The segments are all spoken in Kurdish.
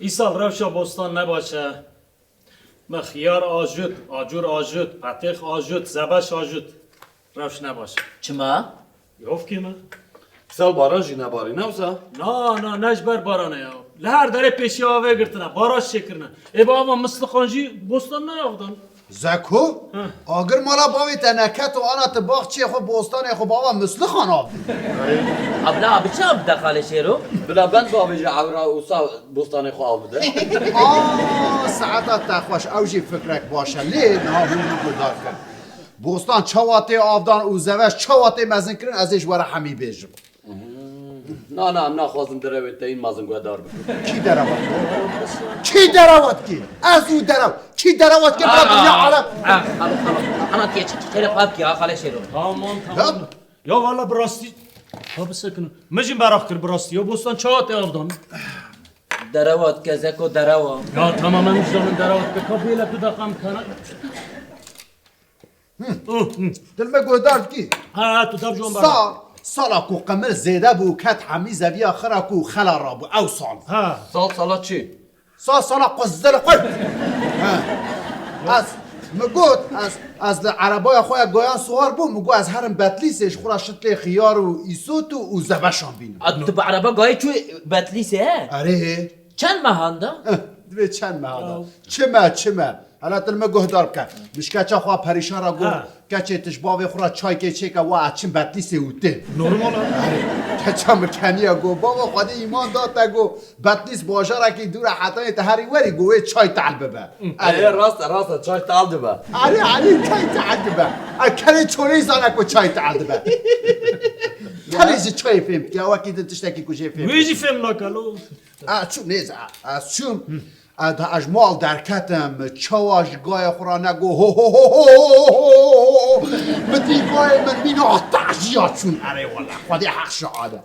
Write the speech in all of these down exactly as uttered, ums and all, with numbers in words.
Îsal rewşa bostan ne baş e. Me xiyar ajut, acur ajut, petêx ajut, zebeş ajut. Rewş ne baş e. Çima? Yofkê me. Îsal baran jî nebarî, ne wisa? Na, na, ne ji ber baranê ya. Li her derê pêşiya avê girtine, baraj çêkirine. Ê ba ava mislixan jî bostan nayê avdan. Zeko, Hı. agir mala bavê te neket û ana tu baxçeyê xwe, bostanê xwe bava mislixan avdî. Abla, abi çi avda xalê Şêro? Bila ben bavê ji ewra û sa bostanê xwe av bide. Aa, saeta te xweş, ew jî fikrek baş e. Lê niha hûn min guhdar kin. Bostan çawa tê avdan û zeveş çawa tê mezinkirin, ez ê ji we re hemî bêjim. Na, na, em naxwazin derewê te yên mezin guhdar bikin. Kî derewat kî? Kî derewat kî? Ez û derew. Kî derewat kî? Bila dinya Arab. Ah, xalo, xalo. Ana tiye çi, çi, çi, xêrê xwe bikî, ha, xalê Şêro. Tamam, tamam. Ya. Ya valla bi rastî. Ha, bisekinin. Min jî meraq kir bi rastî. Ya bostan çawa tê avdan? Derewat ke, Zeko, derewa. Ya tamam, em ji min derewat ke. Ka bêle tu deqam kana. Hı, hı. Dil me guhdar dikî. Ha, ha, tu dev ji wan Sa, bera. Sala ku qimir zêde bû, ket hemî zeviya xira ku xela rabû, ew sal. Ha. Sal sala çi? Sa sala quzil qul. Ha. Ez, mi got, ez, ez li erebaya xwe ya goyan siwar bûm, mi got ez herim Betlîsê, ji xwe re şitlê xiyar û îsot û, û zebeşan bînim. A, tu bi ereba gayê çû Betlîsê, he? Erê. Çend mehan da? Eh, divê çend meha da. Ya. Çime, çime. Hela tu li me guhdar bike. Min ji keça xwe perîşan re got, Ha. keçê tu ji bavê xwe re çaykê çêke, wa ez çim Betlîsê û tê. Normal e. Erê, keça min keniya got, bava Xwedê îman da te got, Betlîs bajarekî dûr e, hetanî te herî werî got, wê çay tehl bibe. Erê. Erê, rast e, rast e, çay tehl dibe. Erê, erê, çay tehl dibe. E, kerê çolê zane ku çay tehl dibe. Tenê ji çayê fêm dike, wekî din tiştekî ku jê fêm Wê jî dike. fêm nake lo. A çû nêz, a, ez çûm. A da ez mal derketim, çawa ji gaya xwe re nego, ho, ho, ho. Min dî gayê min mîna tajiya çûn, erê wele, Xwedê heq şahid e.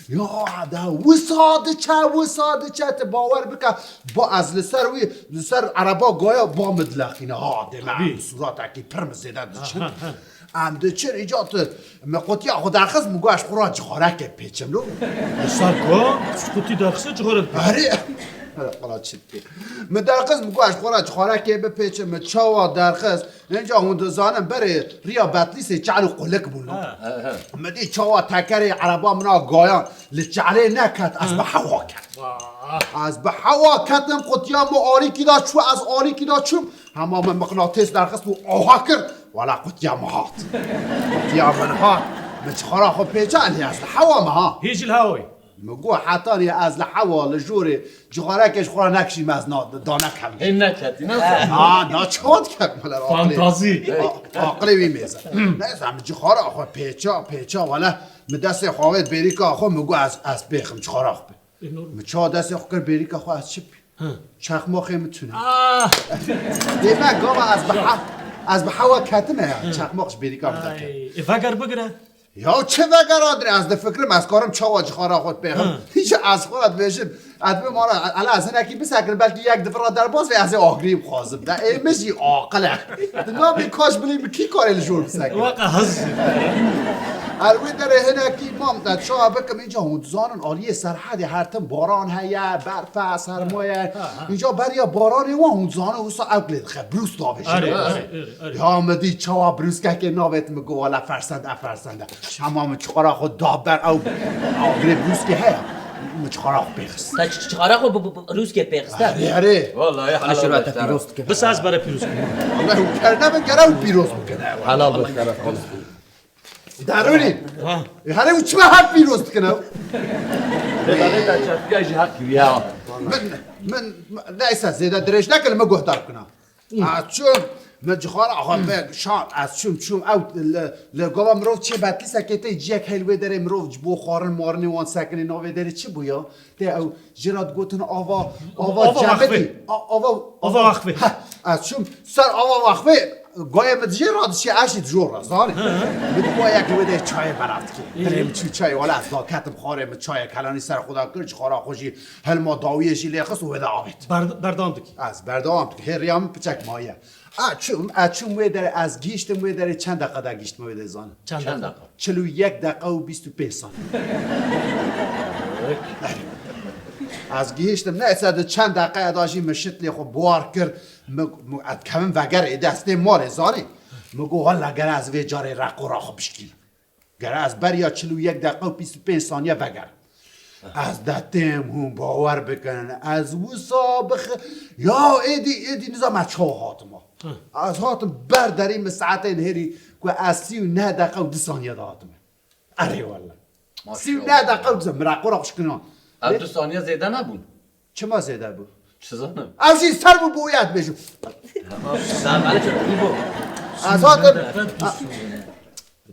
Ya da wisa diçe, wisa diçe, tu bawer bike, ba ez li ser wî, li ser ereba gaya ba min dileqîne, ha, dê me Tabii. sûratekî pir min zêde diçin. Ha, ha, ha. Em diçin, îca tu, me qutiya xwe derxist, min got, ez xwe re cixareke pêçim lo. Li ser ku? Qutî derxist, cixarek pêçim. Erê. Qala çi dikê? Min derxist, min got, ez xwe re cixareke bipêçim, min çawa derxist. Înca hûn dizanin, berê riya Betlîsê çal û qulik bûn lo. Ha. Min dî çawa tekerê ereba min a gayan li çalê neket, ez bi hewa ket. Vah. Ez bi hewa ketim, qutiya min alîkî da çû, ez alîkî da çûm. Hema min miqnatês derxist û aha kir. Wala qutiya min hat. Qutiya min hat. Min cixara xwe pêça, lê ez li hewa me ha. Hê jî li hewa yî. Min got, hetanî ez li hewa li jorê cixareke ji xwe re nekişîme, ez na, da nekem. Hê neketî, ne? Ha, na çawa dikem, wele aqilê. Fantazî. A-, aqilê wî mêze. Neyse, min cixara xwe pêça, pêça, wele min destê xwe avêt bêrîka xwe, min got, ez, ez pêxim cixara xwe pê. Ê, normal. Min çawa destê xwe kir bêrîka xwe, ez çi bî? Hı. Çaxmaxê min tune. Ah! Dê me gava ez bi he-, ez bi hewa ketime ya. Hı. Çaxmax ji bêrîka min deke. Ay, e, veger bigire. Ya çi veger adre, ez difikirim, ez karim çawa cixara xwe pêxim. Hı. Hiç ez xwe dibêjim. Ez dibim ara, ela ez hinekî bisekirim, belkî yek di vir re derbas ve ez ê agirî bixwazim. De ê min jî aqil e. Di navê kaş bilî min kî karê li jor bisekire. Waka hez. El wê derê hinekî mam, de çawa bikim, înca hûn dizanin aliyê Serhedê her tim baran heye, berf e, serma ye. Ha, ha. Înca beriya baranê wan hûn dizanin wisa ewk lê dixe, brûs davêjin. Erê, erê, erê, erê. Ya min dî çawa brûskekê navêt, min got wele fersend e, fersend e. Hema min çixara xwe da ber ew agirê brûskê heye. Min çixara xwe pêxist. Te çi-, çixara xwe bi, bi, bi rûskê pêxist e? Erê, erê. Wallahî Xalê helal Şêro, be te şeref. Pîroz dike. Bise ez bere pîroz kim. Wallahî hûn kerne min gere ew pîroz bikin. Helal be şeref. Derûnî. Ha. E, herê û çima her pîroz dikin ew? Lê belê te çepiya jî heq kiriye. Min, min, neyse, zêde dirêj nekin, min guhdar bikina. Ez çûm, min cixara xwe pê şan, ez çûm, çûm ew li, li gava mirov çê Betlîsekê tê ciyek heyl wê derê mirov ji bo xwarin marinê wan sekinê navê derê çi bû ya? Tê ew jê re digotin ava, ava Ava cemidî. Wexfê. A-, ava, Ava Wexfê. Heh, ez çûm ser ava Wexfê, gayê min dijê radişê ez jî dijor re, zanî. Hı hı. Min dî yek li wê derê çayê belav dikê. Dilê min çû çayê, wele ez daketim xwarê min çayê kelanî ser xwe de kir, cixara xwe jî Hilma dawiyê jî lê xist û wê de avêt. Ber-, berdewam dikî. Ez berdewam dikim. Hê riya min piçek maye. A çûm, a çûm wê derê, ez gihîştim wê derê, çend deqa de gihîştim wê derê zanim? Çend deqa? Çil û yek deqa û bîst û pênc saniye. Ez gihiştim, neyse, di çend deqeya da jî min şitlê xwe buhar kir. Min, min, ez dikevim veger ê destê malê, zanî. Min got, "Wele gere ez vê carê reqora xwe bişkînim. Gere ez beriya çil û yek deqe û bîst û pênc saniye vegerim." Ez detêm hûn bawer bikin. Ez wisa bix-, ya êdî, êdî nizam ez çawa hatime. Ez hatim ber derî min saetê nihêrî ku ez sî û neh deqe û du saniye de hatime. Erê wele. Sî û neh deqe û du, min reqora xwe şikina. Ev du saniye zêde nebûn? Çima zêde bû? Çi zanim? Ev jî ser bû, bû ya dibêjim. Tamam, tamam, hadi çok iyi bu. Ez hatim.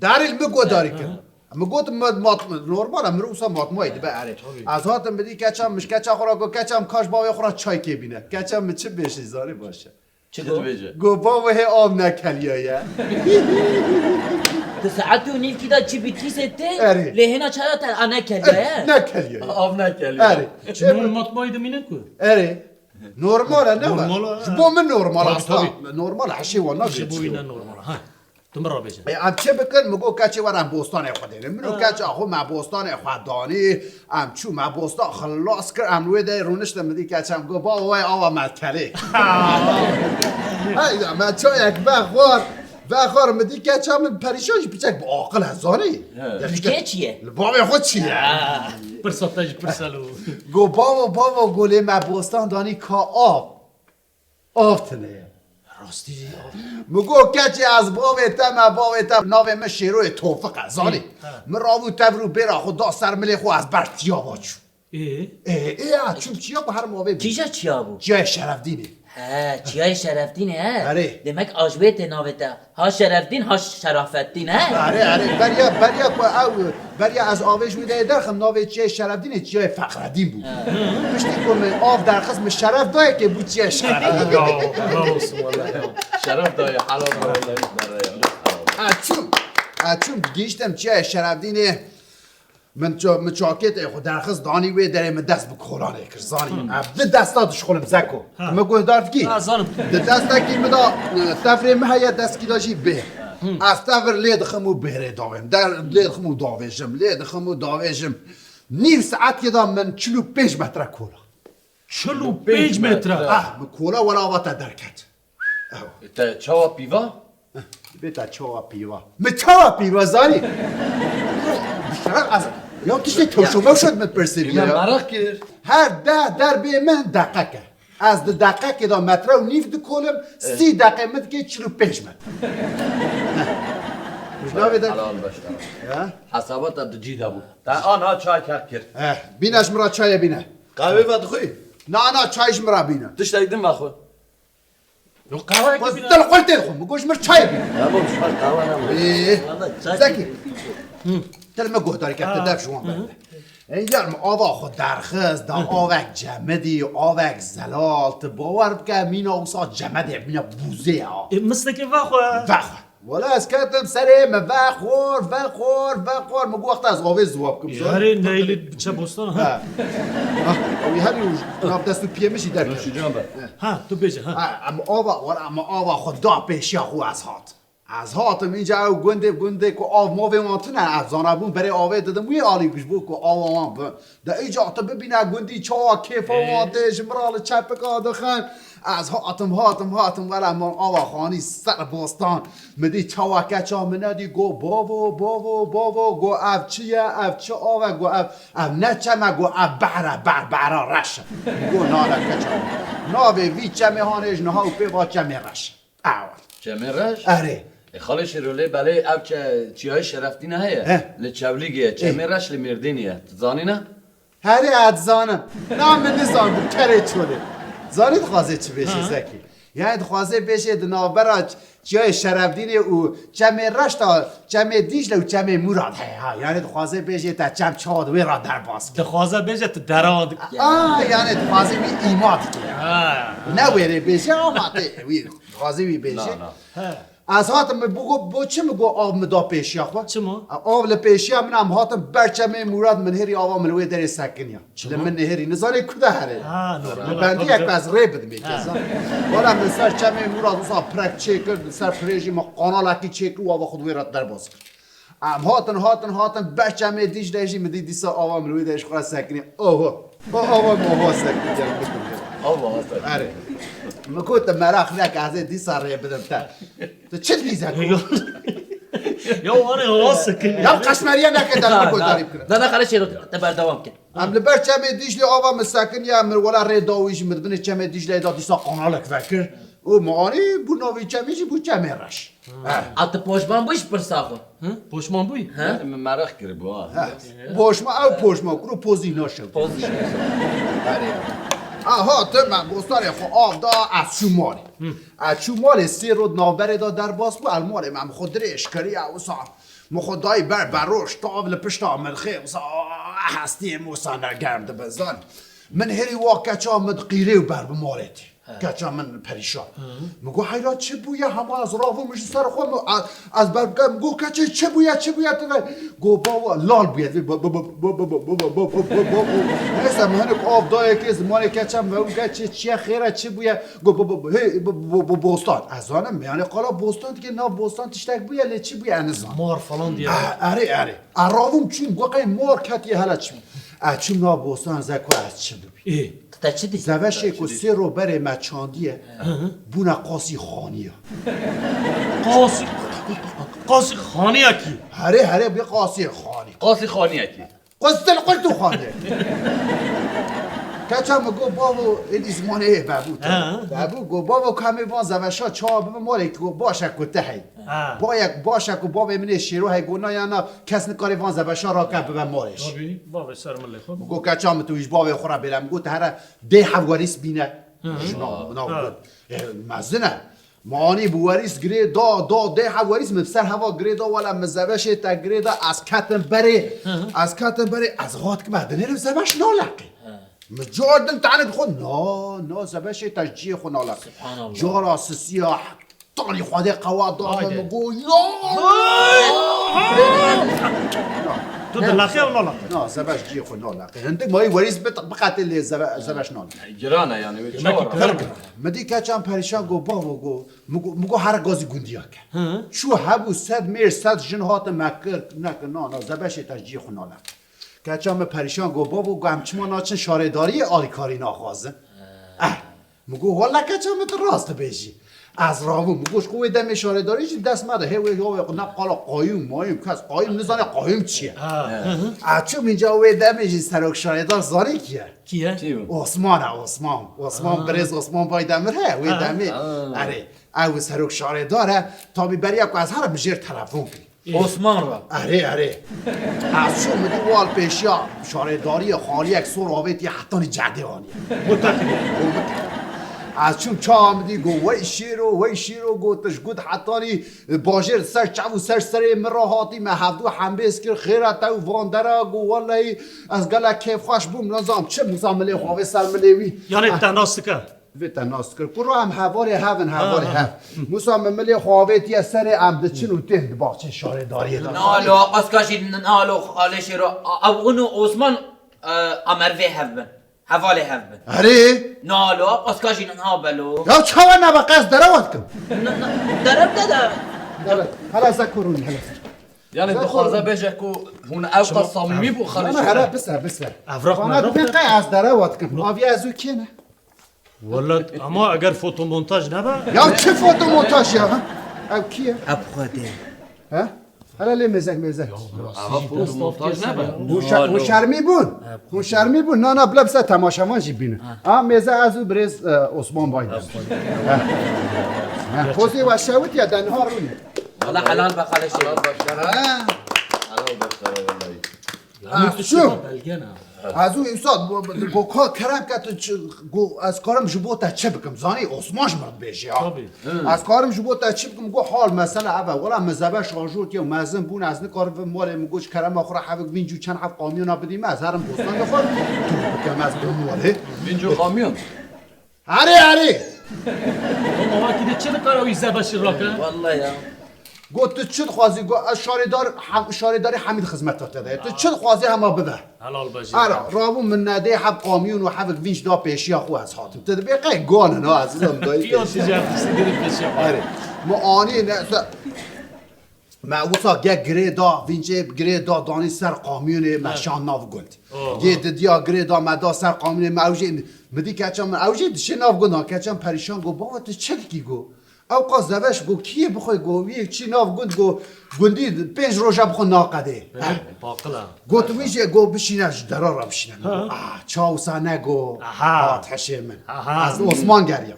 Darî li min godarî kir. Min got, ma-, mat-, normal e, mirov wisa matmayî dibe erê. Ez hatim, min dî keça min, ji keça xwe re got, "Keça min, ka ji bavê xwe re çay kê bîne." Keça min çi bêjî, zanî baş e. Çi dibêje? Got, "Bavo, hê av nekeliyaye." Tu saet û nîvkî de çi bîtîsê tê? Erê. Lê hêna çaya te a nekeliyaye? Nekeliyaye. Av nekeliyaye. Erê. Çi normal matmayî dimîne ku? Erê. Normal e, ne? Normal e. Ji bo min normal e. Tabii, tabii. Normal e, her şey var. Ji bo wî ne normal e. Ha. Tu min re bêje. E, em çi bikin? Min got, "Keçê, were em bostanê xwe dêne." Min û keça xwe me bostanê xwe danî. Em çû me bostan xilas kir, em wê de rûniştin, min dî keça min got, "Bavo, wey ava me kelê." Hey, me çayek vexwar, vexwar, min dî keça min perîşan jî piçek bi aqil e, zanî. He. Ya, li kê çi ye? Li bavê xwe çi ye? Ha. Pirsa te jî pirsa lo. Got, "Bavo, bavo," got, "lê me bostan danî ka av." Av tune ye. Rastî jî av. Min got, "Keçê, ez bavê te me, bavê te navê min Şêroyê Tofik e, zanî." He. Min rabû tevr û bêra xwe da ser milê xwe, ez ber tiya va çûm. Ê? Ê, ê, ya çûm çiya ku her mavê bû. Kîja çiya bû? Çiyayê Şerefdînê. He, Çiyayê Şerefdînê, he? Erê. Demek a ji wê tê navê te. Ha Şerefdîn, ha Şerafetdîn, he? Erê, erê, beriya, beriya ku ew, beriya ez avê ji wê deyê derxim, navê Çiyayê Şerefdînê Çiyayê Fexredîn bû. He. Piştî ku min av derxist, min şeref dayê kê bû Çiyayê Şerefdîn. Ya, helal olsun vallahi ya. Şeref dayê, helal olsun vallahi. Helal. Ez çûm, ez çûm, gihiştim Çiyayê Şerefdînê. Min ça-, min çakêtê xwe derxist, danî wê derê, min dest bi kolanê kir, zanî. Hmm. Ev di desta dişuxulim, Zeko. Ha. Tu min guhdar dikî? Ha, zanim. Di destekî min de, e, tevr ê min heye, destkî de jî bêr. Hmm. Ez tevr lê dixim û bêrê davêm. Der-, lê dixim û davêjim, lê dixim û davêjim. Nîv saetê de min çil û pênc metre kola. Çil û pênc metre? Ah, min kola were ava te derket. Ew. Te çawa pîva? Bê te çawa pîva? Min çawa pîva zanî? Bişara ez, ya tiştê tewşo mewşo min pirsî. Ê, bî me ya. Meraq kir. Her deh derbê min deqek e. Ez di deqekê de metre û nîv dikolim, sî deqê min dike çil û pênc metre. Ji navê de. Helal beş tane. Ya. Hesaba te di cî de bû. Te anha çay kek kir. Eh, bîne ji min re çayê bîne. Qehwê vedixwî? Na, na, çay ji min re bîne. Tiştek din vexwe. Yok, qehwe ki bîne. Dil xwe tê xwe, min got ji min çay bî. Tamam, ji xwe qehwe ne. Ee, Zekî. Dil me guhdarî kete, dev ji wan berde. Ê, yar min ava xwe derxist, da avek cemidî, avek zelal, tu bawer bike, mîna wisa cemedê, mîna bûzê ya. Ê, mistekê vexwe. Vexwe. Wala ez ketim serê min vexwar, vexwar, vexwar. Min got wexta ez avê ziwa bikim. Yarê neylê biçe bostan ha. Ha. Ha, ew her yû nav dest û piyê min jî derkeve. Ha, tu bêje ha. Ha, em ava, wala em ava xwe da pêşiya xwe ez hat. Ez hatim înca ew gundê, gundê ku av mavê wan tune, ez zanabûm berê avê didim wî alî ku ji bo ku ava wan bi. De îca tu bibîne gundî çawa kêfa wan tê, ji min re li çepika dixin. Ez hatim, hatim, hatim, wele min ava xanî ser bostan. Min dî çawa keça min nedî, got, "Bavo, bavo, bavo," got, "Ev çi ye, ev çi av e?" Got, "Ev, ev ne çem e," got, "Ev behr e, behr, behra reş e." Got, "Nane keça." Navê vî çemê hanê ji niha û pê va Çemê Reş. Awa. Çemê Reş? Erê. E, Xalê Şêrolê, belê ev çe-, Çiyayê Şerefdîne heye. He. Li Çewlîgê ye. Çemê Reş li Mêrdînê ye. Tu zanî ne? Herê, ez dizanim. Na, min nizanibû, kerê çolê. Zanî dixwaze çi bêje, Zekî? Yani dixwaze bêje di navbera Ç-, Çiyayê Şerefdînê û Çemê Reş de Çemê Dîcle û Çemê Mûrad heye ha. Yani dixwaze bêje te çem çawa di wê re derbas kir. Dixwaze bêje tu dera dikî. A, yani dixwaze wî îma dikî. Ha. Ne wêrê bêje ama tê wî. Dixwazî wî bêjî. Na, na. He. Ez hatim, min bo, bo çi min got av min da pêşiya xwe? Çima? Av li pêşiya min, em hatin ber Çemê Mûrad, min hêrî ava min li wê derê sekiniya. Çima? Li min nihêrî, nizanê ku de herê. Ha, normal. Li bendiyek ez rê bidim ê kesan. Wala min ser Çemê Mûrad wisa pirek çêkir, li ser pirê jî min qanalekî çêkir û ava xwe di wê re derbas kir. Em hatin, hatin, hatin, ber Çemê Dîcle jî min dî dîsa ava min li wê derê ji xwe re sekiniya. Oho! O, o, o, o, sektir, gel, bitir, gel. Allah Allah. Erê. Min got, te meraq neke, ez ê dîsa rê bidim te. Tu çi dîse ku? Ya, wane, hava sekin. Ya, qeşmeriye neke, te Na, min got, na. Darî bikire. Na, na, xele şêro, te berdewam ke. Em li ber çemê Dîclê ava min sekiniye, min wela rê da wî jî, min di binê çemê Dîcleyê da dîsa kanalek vekir. Û min anî bû navê çemê jî bû Çemê Reş. Ha. A tu poşman bûyî ji pirsa xwe? Hi? Poşman bûyî? He? Min meraq kiribû, ha. Ha. Poşma, ew poşma kuro pozî naşew. Pozî. Erê. Ha, ha, te me bostarê xwe av da, ez çû malê. Hi. Ez çû malê, sê rod navberê da derbas bû, el malê me, min xwe dirêj kiriye, wisa min xwe dayî ber beroş, tav li pişta min xê, wisa hestiyê min wisa ne germ dibe, zan. Min herî wa keça min qîrê û ber bi malê tê. He. Keça min perîşan. Hi. Min got, heyra çi bûye? Hema ez rabûm ji ser xwe, min, a, ez ber bikem, min got, keçê çi bûye, çi bûye tu ve? Got, bava, lal bûye. Bo, bo, bo, bo. Neyse, min hinek av dayê kê zimanê keça min ve, û keçê çi ye, xêr e, çi bûye? Got, bo, bo, bo, hey, bo, bo, bo, bostan. Ez zanim, yani qala bostan dike, nav bostan tiştek bûye, lê çi bûye, ez nizanim. Mar falan diye. Ah, erê, erê. Ez rabûm çûm, got, qey mar ketiye, hele çi bû? Ez çûm nav bostan, ez got, ez çi bû? Ê. Te çi dî? Zeveşê ku sê ro berê me çandiye, Hı hı. Bûne qasî xaniya. Qasî, qasî xaniya kî? Herê, herê, bi qasî xanî. Qasî xaniya kî? Qasî tel qurt û xaniye. Keça min got, bavo, êdî zimanê yê vebû te. Hı hı. Vebû, got, bavo, ka em ê van zeveşa çawa bibe malê, got, baş e ku te hey. Ha. Bayek baş e ku bavê min ê şêro hey, got, na ya na, kes nikare van zeveşa rake bibe malê jî. Tabii, bavê ser milê xwe. Min got, keça min tu ji bavê xwe re bêle. Min got, here dê hev werîs bîne. Hı hı. Ji nav, nav Ha. got. E, mezin e. Min anî bi werîs girê da, da, dê hev werîs min ser heva girê da, wele min zeveşê te girê da, ez ketim berê. Hı hı. Ez ketim berê, ez got ki me dinêrim zeveş naleqî. Hı. Min car din tane xwe, na, na, zebeşê te ji ciyê xwe naleqe. Subhanallah. Cara sisiya, tanî Xwedê qewa da Haydi. Min got, ya! Tu dileqe ew naleqe? Na, zebeş ciyê xwe naleqe. Hindik mayî werîs bit-, biqetê lê zebe-, zebeş naleqe. Giran e yani, wê Demek çawa ki ra? Giran e. Min dî keçan perîşan got, bavo got, min got, min got here gazî gundiya ke. Hı. Çû hebû sed mêr, sed jin hatin me kir, nekir, na, na, zebeşê te ji ciyê xwe naleqe. Keça min perîşan got, bavo, got, em çima naçin şaredariyê alîkarî naxwazin? Eh, min got, wele keça min tu rast dibêjî. Ez rabûm, min got, ji xwe wê demê şaredarî jî dest me de, hê wê ya wê ne qala qayûm, mayûm, kes qayûm nizane qayûm çi ye. Ha. Ez çûm înca wê demê jî serok şaredar zanî kî ye? Kî ye? Kî ye? Osman e, Osman. Osman, Ha. birêz Osman Baydemir he, wê Ha. demê. Ha. Erê, ew serok şaredar e, tabî beriya ku ez herim jêr telefon kirî. Osman ra. Erê, erê. Ez çûm min dî wal pêşiya şaredariyê xaliyek sor avêtiye hetanî cedê aniye. Got te kiriye. Got min kiriye. Ez çûm çawa min dî got, wey şêro, wey şêro, got, tu ji gund hetanî bajêr ser çav û ser serê min re hatî, me hevdû hembêz kir, xêr e te û van dera, got, welehî ez gelek kêfxweş bûm, nizam çi, nizam milê xwe avê ser milê wî. Yanê Ah. te nas dike? Vê te nas dikir. Kuro em hevalê hev in, hevalê Ha, ha. hev. Musa min milê xwe avêtiye serê em diçin û tên di baxçê şaredariyê de. Nalo, qaska jî nalo, xalê şêro. A-, ew û Osman, e, a mervê hev bin. Hevalê hev bin. Erê? Nalo, qaska jî niha belo. Ya çawa nebe qas derewa dikim? N-, n-, derem de de. Evet. Hala zekurun, hala. Yani dixwaze bêje ku hûn ew qas samîmî bû xalê şêro. Hala bise, bise. Evrak Bana mevrak dibê de. Qey ez derewa dikim. Aviya ez û kê ne? Welat, ama eger fotomontaj nebe? Ya çi fotomontaj ya? Ev kî ye? Ev Xwedê. He? Hele lê mêzek mêzek. Aha, fotomontaj nebe? Hûn şer-, hûn şermî bûn. Hûn şermî bûn. Na, na, bila bise temaşevan jî bînin. Ha. Ha, mêze ez û birêz, e, Osman Baydar. Ha. Ha, pozê we şewit ya, de niha rûnê. Wala helal be xalê şêro. Helal be. Ha. Helal be, welayi. Ha, Hemû tişt şu. Belge ne? Ez û Îmsad, go, go, ka kerem ke tu çi, go, ez karim ji bo te çi bikim? Zanî, Osman ji min dibêje ya. Tabii. Ez karim ji bo te çi bikim? Go, hal mesele ev e. Wela min zebeş ajotiye û mezin bûn, ez nikarim vim malê min, go, ji kerema xwe re hevik vînc û çend heb kamyona bidî me, ez herim bostanê xwe, tu bikim ez bi malê. Vînc û kamyon? Erê, erê! Ama wekî de çi dikare wî zebeşî rake? Vallahi ya. Got, tu çi dixwazî? Got, ez şaredar, hem, şaredarî hemî di xizmeta te de ye. Tu çi dixwazî hema bibe. Helal be jî. Ara, rabû min nedê heb kamyon û hevik vînç da pêşiya xwe ez hatim. Tu dibê qey gon in ha, ez dizam dayî Piyon pêşiya. Ticareti diri pêşiya. Erê. Mi anî ne, se-, Me wisa ge girê da, vîncê girê da danî ser kamyonê me şan nav gund. Gê didiya girê da me da ser kamyonê me ew jê, mi dî keçan min ew jê dişê nav gund ha, keçan perîşan go, bava tu çi dikî go? Ew qas zeveş go, kiyê bixwe go, wî çî nav gund go, gundî pênc roja bixwe naqedê. Paqil e. Got wî jê go bişîne ji dera re bişîne. Min go, ah, çawsa ne go, hat heşê min. Ez Osman geriya.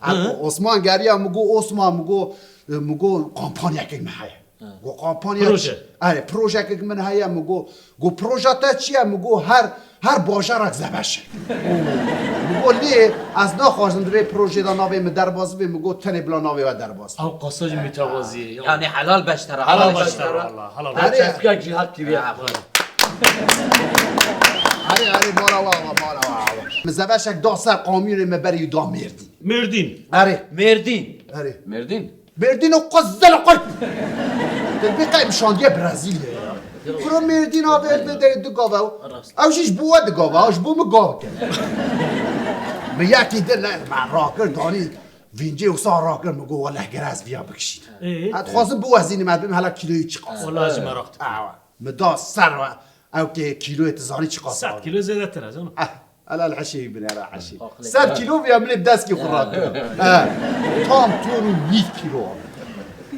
Ez Osman geriya, min go Osman, min go, min go kampanyekek me heye. Go kampanya Proje. Erê, projekek min heye, min go, go proja te çi ye? Min go her, her bajarak zebeş e. Min go lê ez naxwazim di vê projê de navê min derbas bê, min go tenê bila navê we derbas. Ew qasa jî mütevazî ye. Yani helal beş tera. Helal beş tera, valla, helal. Erê. Çeşkek jî hak kiriye. Erê, erê, mala wa, mala wa. Min zebeşek da ser kamyonê me berî da Mêrdîn. Mêrdîn. Erê. Mêrdîn. Erê. Mêrdîn. Mêrdîn û qezel qurt. Dilbî qey şandiye Brezîlyayê ya. Kuro Mêrdîn abi, ez bê de du gav ew. Ew jî ji bo we du gav e, ji bo min gav kir. Min yekî din ne, me rakir danî, vîncê wisa rakir, min got, "Weleh, gere ez viya bikişînim." Ê? Ez dixwazim biwezînim, ez bim hela kîloyî çiqas. Wela ez jî meraq dikim. Awa. Min da ser we, ew kê kîloyê tu zanî çiqas e? Sed kîlo zêdetir e, canım. Ah, helal heşê wî bin, helal heşê. Sed kîlo viya min ê bi deskî xwe rakir. He. Tam ton û nîv kîlo.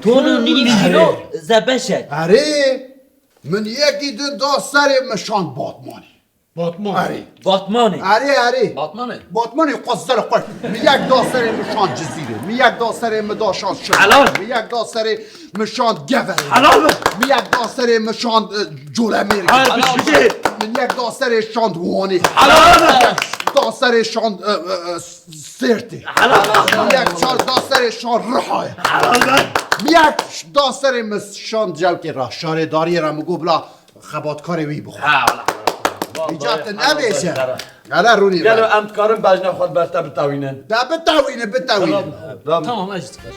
Ton û nîv kîlo zebeşek. Erê, min yekî din da serê min şand Batmanê. Batman. Erê. Batmanê. Erê, erê. Batmanê. Batmanê qezel qurt. Min yek da serê min şand Cizîrê. Min yek da serê min da şand Şirvan. Helal. Min yek da serê min şand Geverê. Helal be. Min yek da serê min şand, e, Colemêrgê. Helal be. Min yek da serê şand Wanê. Helal be. Min yek da serê şand, e, e, e, Sêrtê. Helal be. Min yek şand da serê şand Rihayê. Helal be. Min yek da serê min şand Cewkê ra, şaredariyê ra, min got bila xebatkarê wî bixwe. Ha, wala. Îca te nebêje. Hele rûnî. Gelo em dikarin bejna xwe ber te bitewînin? De bitewînin, bitewînin. Tamam, ez jî dikarim.